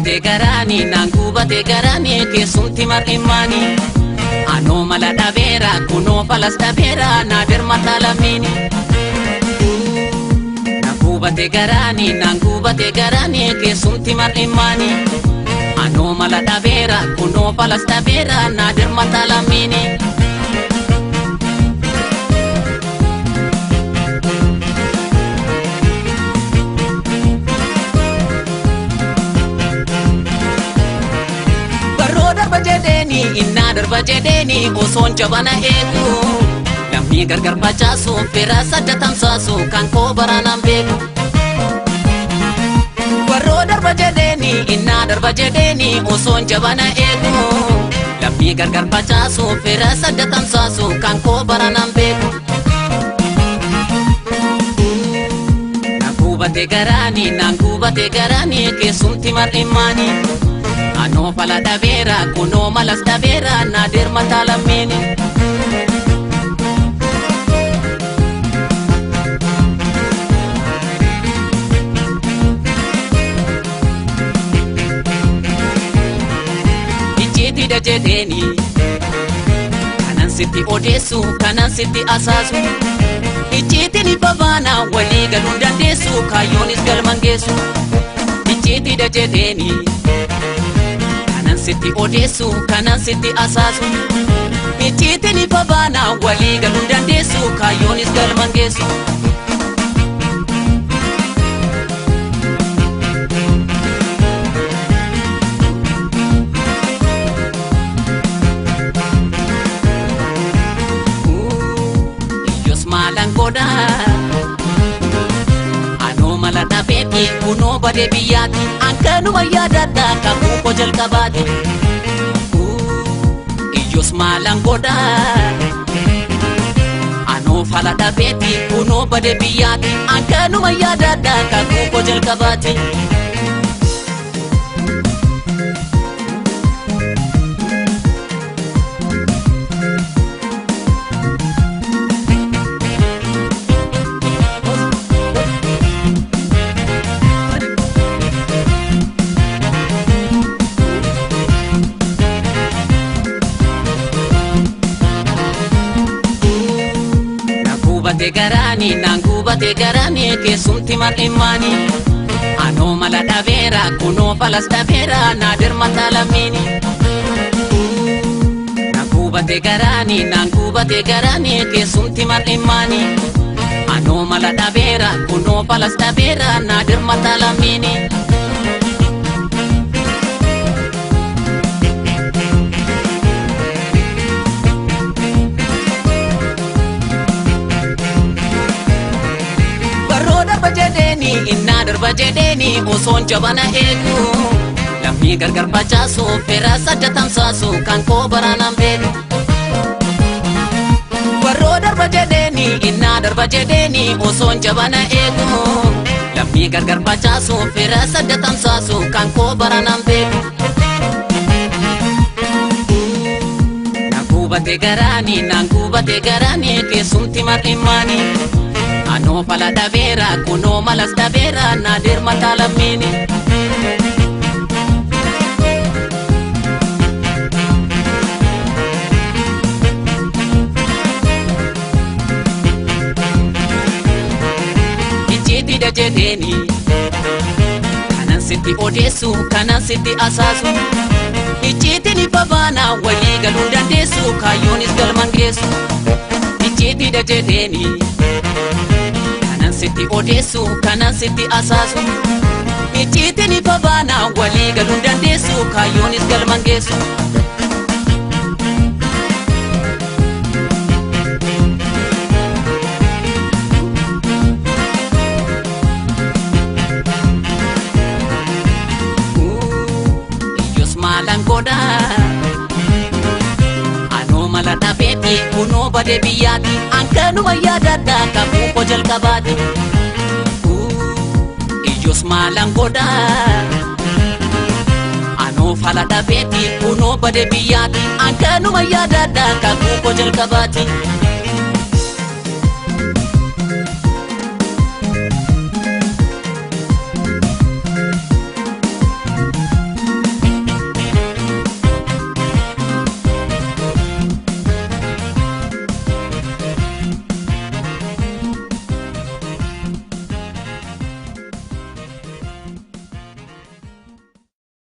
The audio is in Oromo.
Gubatee garaani naan gubatee garaani keessumti mar'immaani. Anoo mala dhabeera kunoo falas dhabeera naa dirmata lammiini. Naan gubatee garaani naan gubatee garaani keessumti mar'immaani. Anoo mala dhabeera kunoo falas dhabeera naa dirmata lammiini. Barroo darba jedheeni innaa darba jedheeni osoon jabana eegu. Lammii gargar facaasu fira sadda tamsaasu kan koo baraanaan beeku. Barroo darba jedheeni innaa darba jedheeni osoon jabana eegu. Lammii gargar facaasu fira sadda tamsaasu kan koo baraanaan beeku. Naan gubatee garaani naan gubatee garaani keessumti mar'immaani. Anoo fala dhabeera kunoo malas dhabeera naa dirmata lammiini. Icciitiidha jedheeni kanan sitti odeessu kanan sitti asaasu. Icciitiin ifa baana walii galuun dandeessu kaayyoonis galman geessu. Icciitiidha jedheeni. Kanan sitti odeessu kanan sitti asaasu. Icciitiin ifa baana walii galuun dandeessu kaayyoonis galman geessu. Iyyos maalan godhaa? Anoo mala dhabeeti kunoo badee biyyaati ankanuma yaadadha kakuu koo jalqabaati. Iyyos maalan godhaa? Anoo fala dhabeeti kunoo badee biyyaati ankanuma yaadadha kakuu koo jalqabaati. Naan gubatee garaani naan gubatee garaani keessumti mar'immaani. Anoo mala dhabeera kunoo falas dhabeera naa dirmata lammiini. Naan gubatee garaani naan gubatee garaani keessumti mar'immaani. Anoo mala dhabeera kunoo falas dhabeera naa dirmata lammiini. Barroo darba jedheeni innaa darba jedheeni osoon jabana eegu. Lammii gargar facaasu fira sadda tamsaasu kan koo baraanaan beeku. Barroo darba jedheeni innaa darba jedheeni osoon jabana eegu. Lammii gargar facaasu fira sadda tamsaasu kan koo baraanaan beeku. Naan gubatee garaani naan gubatee garaani keessumti mar'immaani. Anoo fala dhabeera kunoo malas dhabeera naa dirmata lammiini. Icciitiidha jedheeni kanan sitti odeessu kanan sitti asaasu. Icciitiin ifa baana walii galuun dandeessu kaayyoonis galman geessu. Icciitiidha jedheeni kanan sitti odeessu kanan sitti asaasu. Icciitiin ifa baana walii galuun dandeessu kaayyoonis galman geessu. Iyyos maalan godhaa? Anoo mala dhabeeti kunoo badee biyyaati ankanuma yaadadha kakuu koo jalqabaati. Iyyos maalan godhaa? Anoo fala dhabeeti kunoo badee biyyaati ankanuma yaadadha kakuu koo jalqabaati.